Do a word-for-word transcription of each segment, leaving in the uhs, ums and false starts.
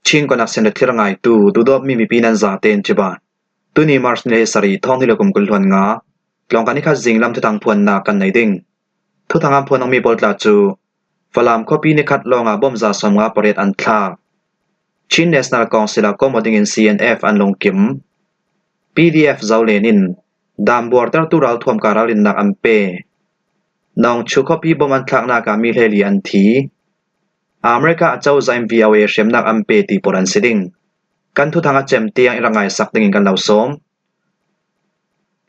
Chin Connection le thlir ngaitu, duhdawtmi mipi nan zaten cibai. Tuni March ni le sari, thawng hnih le kum kul hluan nga, tlawngkai ni khat zinglam thuthang phuanna kan nei ding. Thuthang a phuan awkmi pawl tla cu Falam khuapi ni khat lawngah bom za sawmnga pariat an thlak. Chin National Council ah kawm aw dingin C N F an lungkim. P D F Zolen in dam buartertu ralthuam ka ralrinnak an pe. Nawngchu khuapi bom an thlaknak ah mi hleili an thi. America a cozah in V O A hriamnak an pe ti pawl an si ding. Kan thuthang a cem tiang i rak ngaisak dingin kan lo sawm.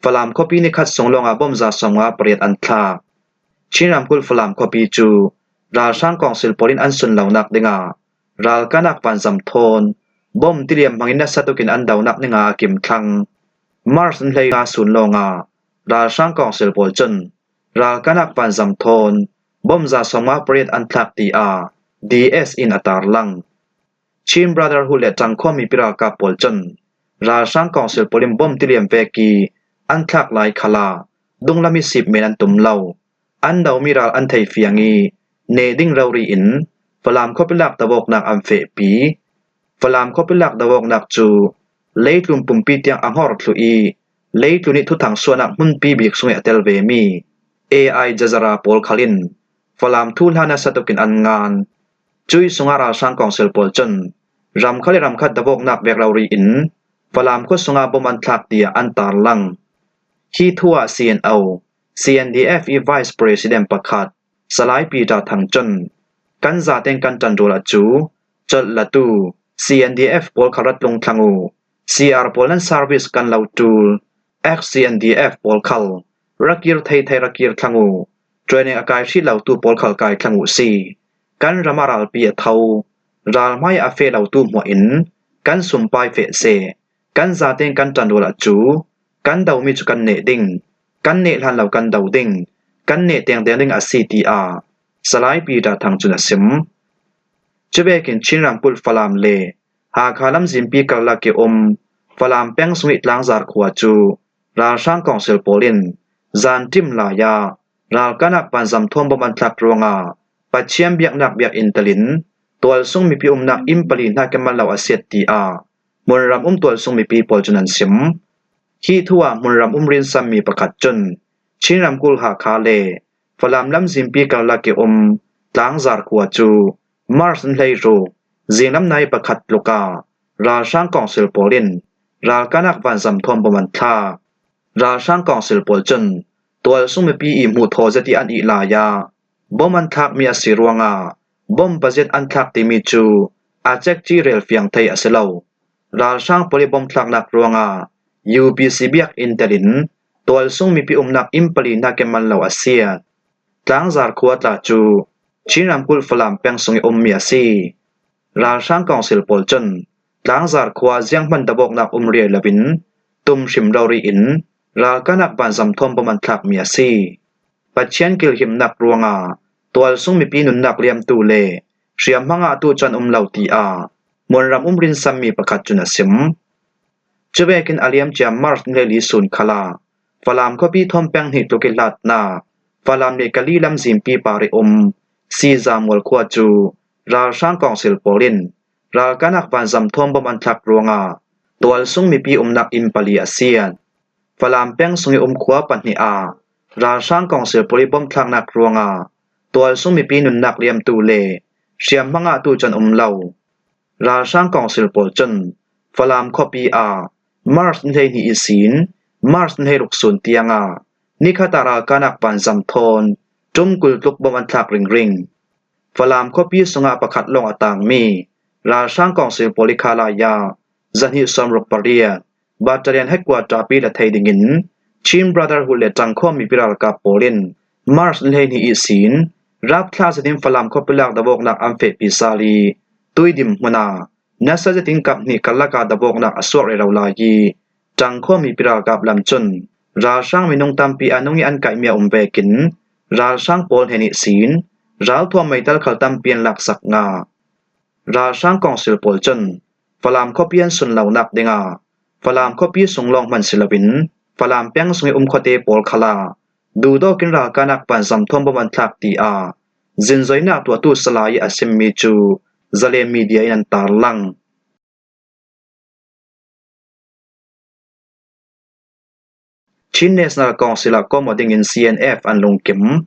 Falam khuapi ni khat sung lawngah bom za sawmnga pariat an thlak. Chin ramkulh Falam khuapi cu ralhrang kawngsil pawl in an sunlonak dingah ralkahnak vanzam thawn bom tiliam hmangin nasa tukin an donak ni nga a kim thlang. March ni hlei nga sun lawngah ralhrang kawngsil pawl cun ralkahnak vanzam thawn bom za sawmnga pariat an thlak, tiah D S in a tarlang. Chin Brotherhood le ṭangkhawm mipi ralkap pawl cun ralhrang kawngsil pawl in bom tiliam vek i an thlak lai khalah dunglam i sip men an tum lo. An domi ral an thei fiang i neh ding rori in Falam khuapi lak dovawknak an fehpi. Falam khuapi lak dovawknak cu leitlun pumpi tiang a hngor thluh i leitlun i thuthang suahnak hmunpi bik sung i a tel vemi A I Jazara pawl khal in Falam thuhla nasa tukin an ngan. Cuih sungah ralhrang kawngsil pawl cun ramkhat le ramkhat dovawknak vek rori in Falam khua sungah bom an thlak, tiah an tarlang. Hi thu ah C N O, C N D F i Vice President pakhat Salai Peter Thang cun kan zaten kan ṭanrual ah cu colh latu C N D F pawl khal rat tlung thlang uh. C R pawl nan service kan lo ṭul, ex C N D F pawl khal ra kir thei thei ra kir thlang uh. Training a kai hrih lotu pawl khal kai thlang uh si. Kan ram ah ralpi a tho, ral hmai a feh lotu hmuah in kan sumpai feh seh. Kan zaten kan ṭanrual ah cu kan domi cu kan neh ding, kan neh hlan lo kan do ding, kan neh tengteng ding a si, tiah Salai Peter Thang cun a sim. Cuvekin Chin ramkulh Falam le Hakha lamzinpi karlak i um Falam peng sung i Tlangzar khua cu ralhrang kawngsil pawl in zanṭim lai ah ralkahnak vanzam thawn bom an thlak ruangah Pathian biaknak biakinn telin tualsung mipi umnak inn pali hnakemal lo a siat, tiah hmunram um tualsung mipi pawl cun an sim. Hi thu ah hmunram um rinsanmi pakhat cun Chin ramkulh Hakha le Falam lamzinpi karlak i um Tlangzar khua cu March ni hleiruk zinglam nai pakhat tluk ah ralhrang kawngsil pawl in ralkahnak vanzam thawn bom an thlak. Ralhrang kawngsil pawl cun tualsung mipi i hmuh thaw zet i an ih lai ah bom an thlakmi a si ruangah bom paziat an thlak timi cu a cekci relfiang thei a si lo. Ralhrang pawl i bom thlaknak ruangah U P C biakinn telin tualsung mipi umnak inn pali hnakemal lo a siat. Tlangzar khua tla cu Chin ramkulh Falam peng sung i ummi a si. Ralhrang kawngsil pawl cun Tlangzar khua zianghman dovawknak um riai loin tum hrim rori in ralkahnak vanzam thawn bom an thlakmi a si. Pathian kilhimnak ruangah tualsung mipi nunnak liamtu le hriamhma ngahtu cu an um lo, tiah hmunram um rinsanmi pakhat cun a sim. Cuvekin a liamcia March ni hleili sun khalah Falam khuapi thawn peng hnih tluk i hlatnak Falam le Kali lamzinpi par i um Siza mual khua cu ralhrang kawngsil pawl in ralkahnak vanzam thawn bom an thlak ruangah tualsung mipi umnak inn pali a siat. Falam peng sung i um khua pahnih ah ralhrang kawngsil pawl i bom thlaknak ruangah tualsung mipi nunnak liamtu le hriamhma ngahtu cu an um lo. Ralhrang kawngsil pawl cun Falam khuapi ah March ni hleihnih ihsin March ni hleiruk sun tiangah nikhat ah ralkahnak vanzam thawn ṭum kul tluk bom an thlak ringring. Falam khuapi sungah pakhat lawng a tangmi ralhrang kawngsil pawl i kha lai ah zahnih sawmruk pariat Battalion Headquarter pi la thei dingin Chin Brotherhood le ṭangkhawm mipi ralkap pawl in March ni hleihnih ihsin rapthla zetin Falam khuapi lak dovawknak an fehpi sal i Tuidim hmun ah nasa zetin kap hnih karlak ah dovawknak a suak rero lai i ṭangkhawm mipi ralkap lam cun ralhrang minung tampi a nung i an kaihmi a um vekin ralhrang pawl hnen ihsin ralthuam meidal khal tampi an laksak ngah. Ralhrang kawngsil pawl cun Falam khuapi an sunlonak dingah Falam khuapi sung lawng hman si loin Falam peng sung i um khuate pawl khalah duhdawk in ralkahnak vanzam thawn bom an thlak, tiah zinzoinak tuahtu Salai i a simmi cu Zalen Media in an tarlang. Chin National Council ah kawm aw dingin C N F an lungkim.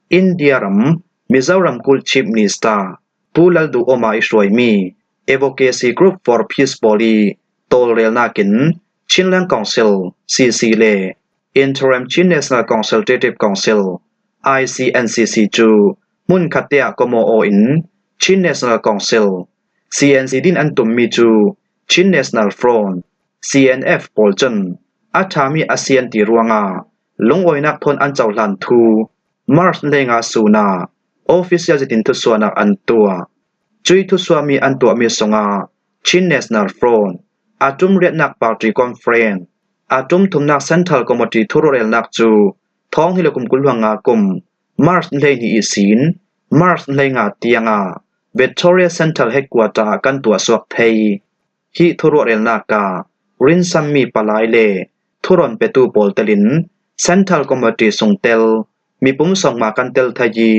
India ram, Mizoram kulh Chief Minister Pu Lalduhoma i hruaimi Advocacy Group for Peace pawl i tawlrelnakin Chinland Council, C C, le Interim Chin National Consultative Council, I C N C C, cu hmun khatte ah kawm aw in Chin National Council, C N C, din an tummi cu Chin National Front, C N F, pawl cun a ṭhami a si an ti ruangah lungawinak thawn an cohlan thu March ni hleinga sun ah official zetin thusuahnak an tuah. Cui thusuahmi an tuahmi sungah Chin National Front, a ṭum riatnak Party Conference, a ṭum thumnak Central Committee thuruahhrannak cu thawng hnih le kum kul hluan nga kum March ni hleihnih ihsin March ni hleinga tiangah Victoria Central Headquarter ah kan tuahsuak thei. Hih thuruahhrannak ah rinsanmi palai le thurawn petu pawl telin Central Committee sung tel, mipum sawngma kan tel thei i,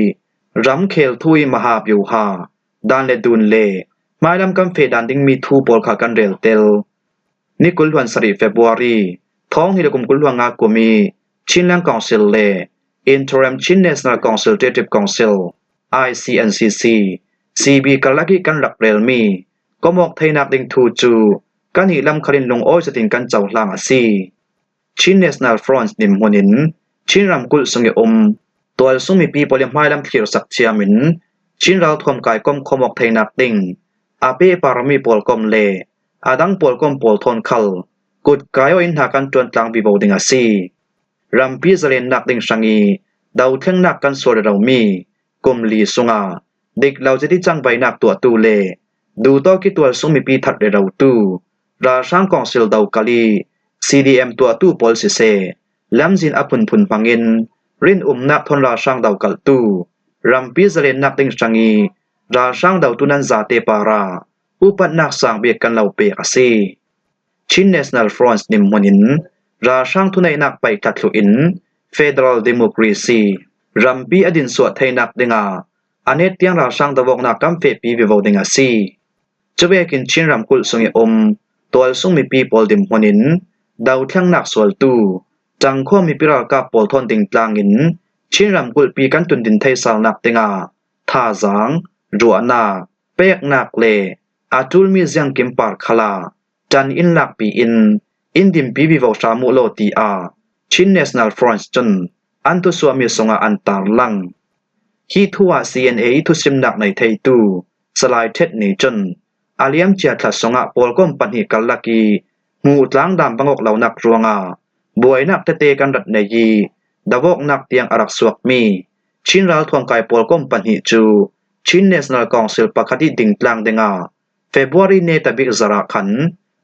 ramkhel thu i maha byuha, dan le dun le hmailam kan feh dan dingmi thu pawl kha kan rel tel. Ni kul hluan sarih February, thawng hnih le kum kul hluan nga kum i Chinland Council le Interim Chin National Consultative Council, I C N C C, C B karlak i kan rak relmi kawm awk theinak ding thu cu kan hih lam khalin lungawi zetin kan cohlang a si. Chin National Front dinhmun in Chin ramkulh sung i um tualsung mipi pawl i hmailam thlirsak thiam in Chin ralthuam kai kawm khawm awk theinak ding a pehparmi pawl kawm le a dang pawl kawm pawl thawn khal kut kai aw in hna kan ṭuan tlang vivo ding a si. Rampi zalennak ding hrang i dothlengnak kan sual reromi kum li sungah dik lo zet i cangvainak tuahtu le duhtawk i tualsung mipi that rerotu, ralhrang kawngsil dokal i C D M tuahtu pawl siseh, lamzin a phunphun hmangin rinumnak thawn ralhrang dokaltu, rampi zalennak ding hrang i ralhrang dotu nan zate parah upatnak sang bik kan lo pek a si. Chin National Front dinhmun in ralhrang thuneihnak paih thlathluh in federal democracy rampi a dinsuah theinak dingah a net tiang ralhrang dovawknak kan fehpi vivo ding a si. Cuvekin Chin ramkulh sung i um tualsung mipi pawl dinhmun in dothlengnak sualtu, ṭangkhawm mipi ralkap pawl thawn dingtlang in Chin ramkulhpi kan tundin theisalnak dingah thazaang, ruahnak, peknak le a ṭulmi ziangkim par khalah ṭan in lakpi in in dinpi vivo hram uh law, tiah Chin National Front cun an thusuahmi sungah an tarlang. Hih thu ah C N A i thusimnak nei theitu Salai Ṭhet Ni cun a liamcia thla sungah pawlkom pahnih karlak i hmuh tlang dan bang awk lonak ruangah buainak tete kan rat nei i dovawknak tiang a rak suakmi Chin ralthuam kai pawlkom pahnih cu Chin National Council pakhat i dingtlang dingah February netabik zarh ah khan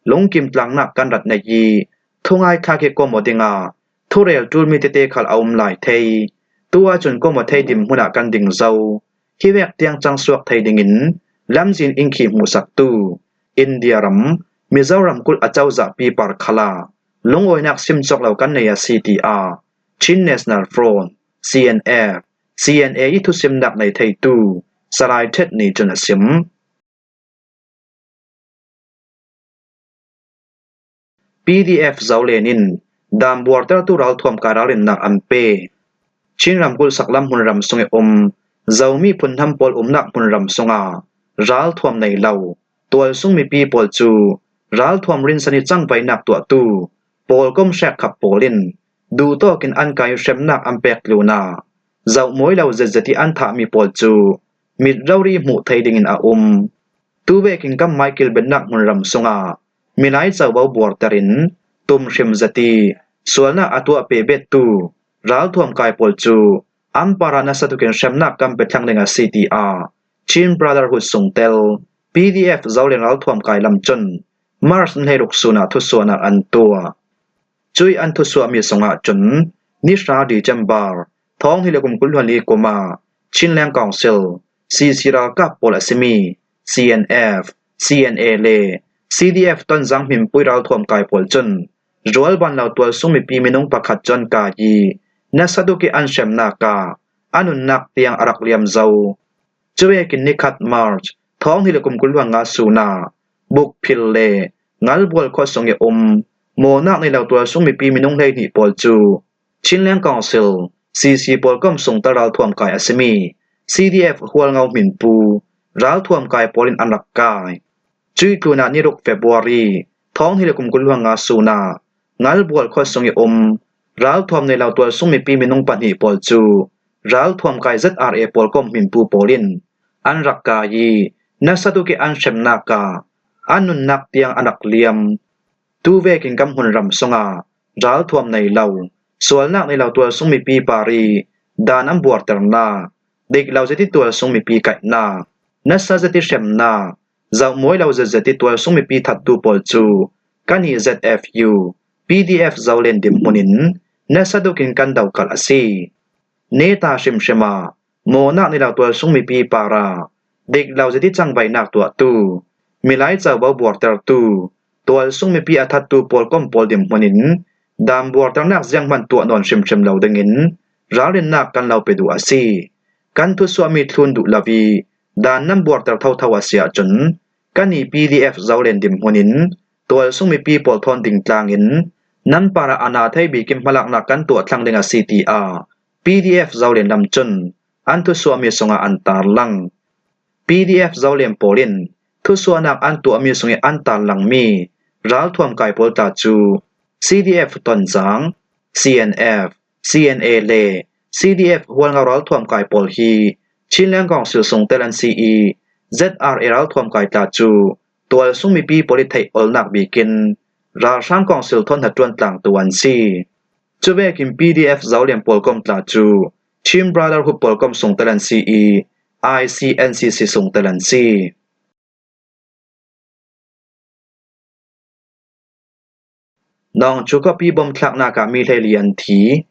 lungkim tlangnak kan rat nei i thungai thlak i kawm aw dingah thurel ṭulmi tete khal a um lai thei. Tu ahcun kawm aw thei dinhmun ah kan ding zo. Hi vek tiang cang suak thei dingin lamzin in khi hmuhsaktu India ram, Mizoram kulh a cozahpi par khalah lungawinak sim cawk lo kan nei a si, tiah Chin National Front, C N F, C N A i thusimnak nei theitu Salai Ṭhet Ni cun a sim. P D F Zolen in dam buartertu ralthuam kai ralrinnak an pe. Chin ramkulh saklam hmunram sung i um Zomi phunhnam pawl umnak hmunram sungah ralthuam nei lo tualsung mipi pawl cu ralthuam rinsan i cangvainak tuahtu pawlkom hrekkhap pawl in duhtawk in an kai hremnak an pek tlunah zohmawi lo zetzet i an thahmi pawl cu mit rori hmuh thei dingin a um. Tuvekin kanmai kilbennak hmunram sungah milai covo buarter in tumhrim zet i sualnak a tuah pehbettu ralthuam kai pawl cu an parah nasa tukin hremnak kan pe thlang ding a si, tiah Chin Brotherhood sungtel P D F Zolen ralthuam kai lam cun March ni hleiruk sun ah thusuahnak an tuah. Cui an thusuahmi sungah cun ni hra December thawng hnih le kum kul hluan li kum ah Chinland Council, C C ralkap pawl a simi C N F, C N A le C D F Tonzang hmimpui ralthuam kai pawl cun rualban lo tualsung mipi minung pakhat cu an kai i nasa tuk i an hremnak ah a nunnak tiang a rak liam zo. Cuvekin nikhat March thawng hnih le kum kul hluan nga sun ah Bukphil le Ngalbual khua sung i um Mawhnak nei lo tualsung mipi minung hleihnih pawl cu Chinland Council, C C pawl kom sungtel ralthuam kai a simi C D F Hualngo hminpu ralthuam kai pawl in an rak kai. Cuih tlunah ni ruk February thawng hnih le kum kul hluan nga sunah Ngalbual khuasung i um ralthuam nei lo tualsung mipi minung pahnih pawl cu ralthuam kai Z R A pawl kom hminpu pawl in an rak kai i nasa tuk i an hremnak ah an nunnak tiang an rak liam. Tu vekin kan hmunram sungah ralthuam nei lo, sualnak nei lo tualsung mipi par i dan an buarternak, dik lo zet i tualsung mipi kaihnak, nasa zet i hremnak, zohmawi lo zetzet i tualsung mipi thattu pawl cu kan i Z F U, P D F Zolen dinhmun in nasa tuk in kan dokalh a si. Neta hrimhrim ah mawhnak nei lo tualsung mipi par ah dik lo zet i cangvaihnak tuahtu, milai covo buartertu, tualsung mipi a thattu pawl kom pawl dinhmun in dan buarternak zianghman tuah nawn hrimhrim lo dingin ralrinnak kan lo pe duh a si. Kan thusuahmi thlun duh lo i dan nan buarter thotho a si ahcun kan i P D F Zolen dinhmun in tualsung mipi pawl thawn dingtlang in nan par ah a na thei bik in hmalaknak kan tuah thlang ding a si, tiah P D F Zolen lam cun an thusuahmi sungah an tarlang. P D F Zolen pawl in thusuahnak an tuahmi sung i an tarlangmi ralthuam kai pawl tla cu C D F Tonzang, C N F, C N A le C D F Hualngo ralthuam kai pawl hi Chinland Council sungtel an si i Z R A ralthuam kai tla cu tualsung mipi pawl i theih olnak bikin ralhrang council thawn hnaṭuan tlangtu an si. Cuvekin P D F Zolen pawl kom tla cu Chin Brotherhood pawl kom sungtel an si i I C N C C sungtel an si. Nawngchu khuapi bomthlaknak ah mi hleili an thi.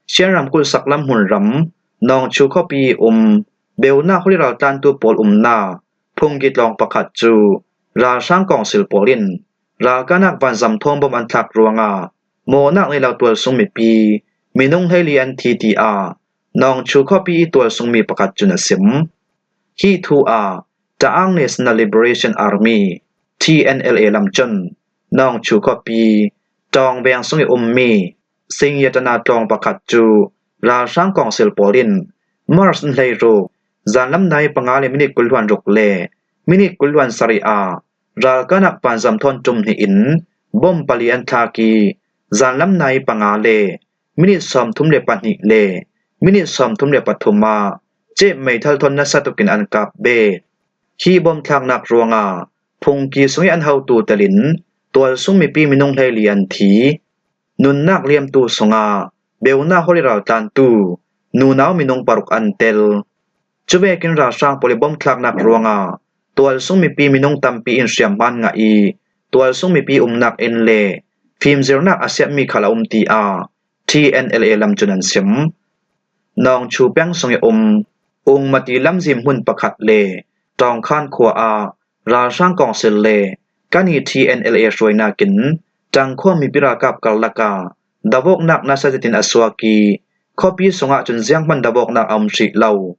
Shan ramkulh saklam hmunram Nawngchu khuapi i um Beunak holi raltlantu pawl umnak phungki tlawng pakhat cu ralhrang kawngsil pawl in ralkahnak vanzam thawn bom an thlak ruangah mawhnak nei lo tualsung mipi minung hleili an thi, tiah Nawngchu khuapi i tualsungmi pakhat cun a sim. Hi thu ah Ta'ang National Liberation Army, T N L A lam cun Nawngchu khuapi Tawng veng sung i ummi Singyatana tlawng pakhat cu ralhrang kawngsil pawl in March ni hleiruk, zanlam nai panga le minit kul hluan ruk le minit kul hluan sarih ah ralkahnak vanzam thawn ṭum hnih in bom pali an thlak i, zanlam nai panga le minit sawmthum le pahnih le minit sawmthum le pathum ah cep meithal thawn nasa tukin an kap bet. Hi bom thlaknak ruangah phungki sung i an hotu telin tualsung mipi minung hleili an thi. Nunnak liamtu sungah Beunak holi raltlantu nunau minung paruk an tel. Cuvekin ralhrang pawl i bom thlaknak ruangah tualsung mipi minung tampi in hriamhma an ngah i, tualsung mipi umnak inn le fimzirnak a siatmi khal a um, tiah T N L A lam cun an sim. Nawngchu peng sung i um Ungmati lamzin hmun pakhat le Tawngkhan khua ah ralhrang kawngsil le kan i T N L A hruainak in Tangkhua mipi ralkap karlak ah davawknak nasa zetin a suak i, khuapi sungah cun zianghman davawknak a um hrih lo.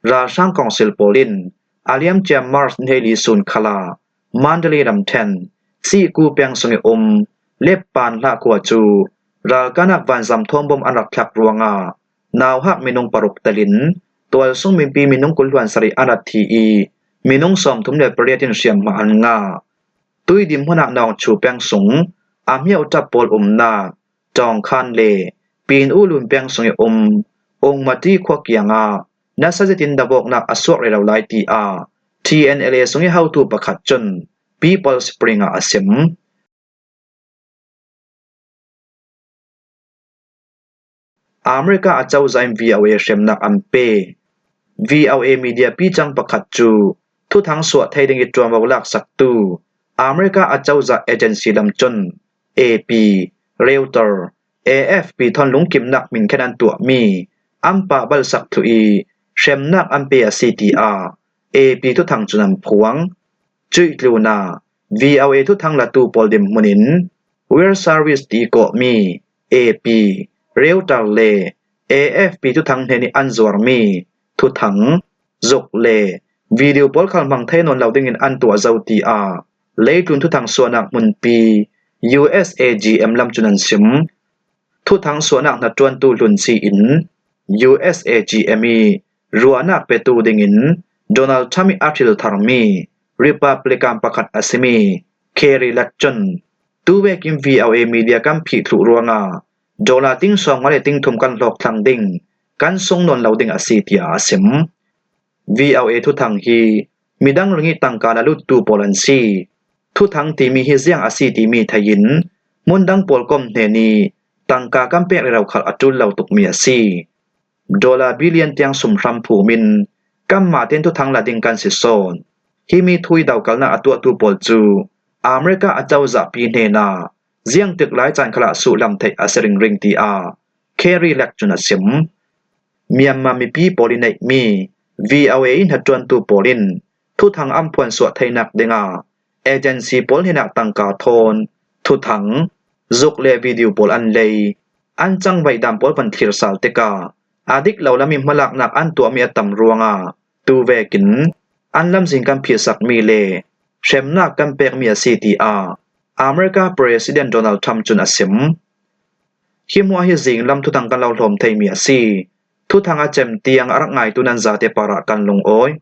Ralhrang kawngsil pawl in a liamciam March ni hleili sun khal ah Mandalay ramṭhen Sihku peng sung i um Leppan hlah khua cu ralkahnak vanzam thawn bom an rak thlak ruangah nauhak minung paruk telin tualsung mipi minung kul hluan sarih an rak thi i, minung sawmthum le pariat in hriamhma an ngah. Tui dinhmun ah Nawngchu peng sung a hmiauṭap pawl umnak Tawngkhan le Pin U Lun peng sung i um Ungmati khua kiangah nasa zetin davawknak a suak rero lai, tiah T N L A sung i hotu pakhat cun People Spring ah a sim. America acozah in V O A hremnak an pe. V O A media picang pakhat cu thuthang suah thei ding i ṭuanvo laksaktu America acozah agency lam cun A P, Reuters, A F P thawn lungkimnak hminkhen an tuahmi an pah balsak thluh i hremnak an pe a si, tiah A P thuthang cun an phuang. Cuih tlunah V O A thuthang latu pawl dinhmun in World Service ti kawhmi A P, Reuters le A F P thuthang hnen i an zuarmi thuthang, zuk le video pawl khal hmang thei nawn lo dingin an tuah zo, tiah leitlun thuthang suahnak hmunpi U S A G M lam cun an sim. Thuthang suahnak hnaṭuantu hlun si in U S A G M i ruahnak petu dingin Donald Trump i a hril tharmi Republican pakhat a simi Kari Lake cun tu vekin V O A media kan phih thluh ruangah dollar ting sawmnga le ting thum kan hlawk thlang ding, kan sung nawn lo ding a si, tiah a sim. V O A thuthang hi midang ringih tangka la luttu pawl an si. Thuthang timi hi ziang a si timi thei in hmundang pawl kom hnen i tangka kan pek rero khal a ṭul lo tukmi a si. Dollar billion tiang sum hram phum in kanmah tein thuthang la ding kan si sawn. Himi thu i dokalnak a tuahtu pawl cu America a cozahpi hnenah ziangtik lai caan khalah suhlam theih a si ringring, tiah Kari Lake cun a sim. Myanmar mipi pawl i neihmi V O A i hnaṭuantu pawl in thuthang an phuansuah theinak dingah agency pawl hnenah tangka thawn thuthang, zuk le video pawl an lei. An cangvaih dan pawl van thlir sal tikah a dik lo lam i hmalaknak an tuahmi a tam ruangah tu vekin an lamzin kan phihsakmi le hremnak kan pekmi a si, tiah America President Donald Trump cun a sim. Hi hmuah hi zinglam thuthang kan lo hlawm theimi a si. Thuthang a cem tiang a rak ngaitu nan zate parah kan lungawi.